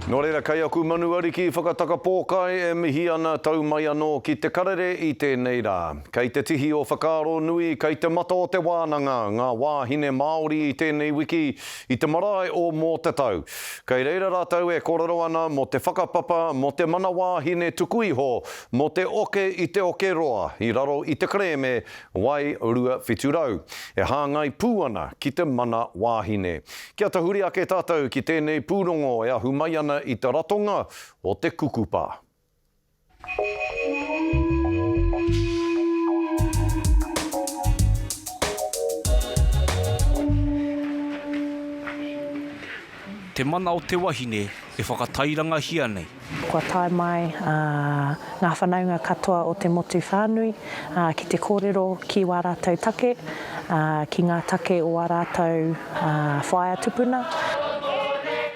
Nō reira, kei aku manu ariki whakatakapōkai e mihi ana tau mai anō ki te karere i tēnei rā. Kei te tihi o whakaaro nui, kei te mata o te wānanga ngā wāhine Māori i tēnei wiki i te marae o Mōtatau. Kei reira rātou e kōrero ana mō te whakapapa, mō te mana wāhine tuku iho, mō te oke i te oke roa i raro i te kerēme Wai 2 700, e hāngai pū ana ki te mana wāhine. Kia tahuri ake tātou ki tēnei pūrongo e ahu mai ana i te ratonga o te kukupa. Te mana o te wahine e whakatairangahia nei. Kua tae mai ngā whanaunga katoa o te motu whānui ki te kōrero ki wā rātou take, ki ngā take o ā rātou whaea tupuna.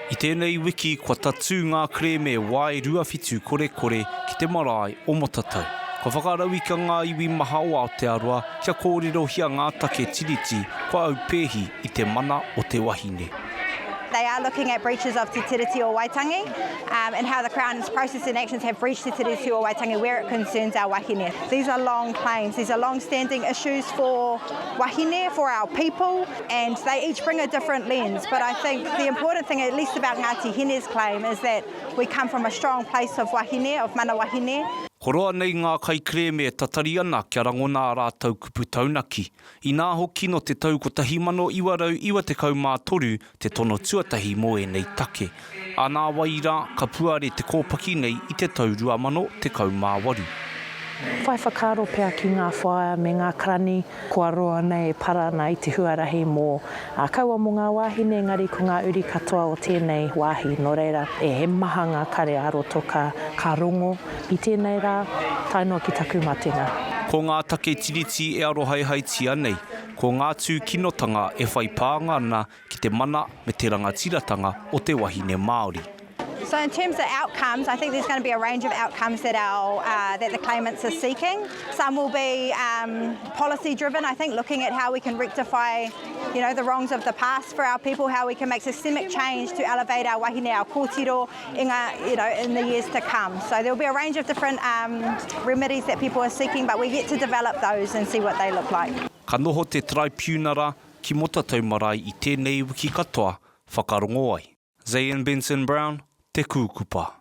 I tēnei wiki kua tatū ngā kerēme Wai 27 korekore ki te marae o Motatau. Kua whakarauika ngā iwi maha o Aotearoa kia kōrerohia ngā take Tiriti kua aupēhi i te mana o te wahine. They are looking at breaches of Te Tiriti o Waitangi and how the Crown's process and actions have breached Te Tiriti o Waitangi where it concerns our wahine. These are long claims, these are long standing issues for wahine, for our people, and they each bring a different lens. But I think the important thing, at least about Ngāti Hine's claim, is that we come from a strong place of wahine, of mana wahine. Ko roa nei ngā kaikerēme e tatari ana kia rangona ā rātou kupu taunaki. Inā hoki nō te tau 1993 te tono tuatahi mō ēnei take, ā, nā wai rā ka puare te kōpaki nei i te tau 2018. Whai whakaaro pea ki ngā whaea me ngā karani kua roa nei e para ana i te huarahi mō, ā, kaua mō ngā wāhine engari ko ngā uri katoa o tēnei wāhi. Nō reira, he maha ngā kare ā-roto ka, ka rongo i tēnei rā, tae noa ki taku matenga. Ko ngā take Tiriti e arohaehaetia nei, ko ngā tūkinotanga e whai pānga ana ki te mana me te rangatiratanga o te wahine Māori. So in terms of outcomes, I think there's going to be a range of outcomes that our uh, that the claimants are seeking. Some will be um, policy driven, I think, looking at how we can rectify, you know, the wrongs of the past for our people, how we can make systemic change to elevate our wahine, our kōtiro, in, a, you know, in the years to come. So there'll be a range of different um, remedies that people are seeking, but we're yet to develop those and see what they look like. Ka noho te Taraipiunara ki Motatau Marae i tēnei wiki katoa whakarongo ai. Zayn Benson Brown, Te Kūkupa.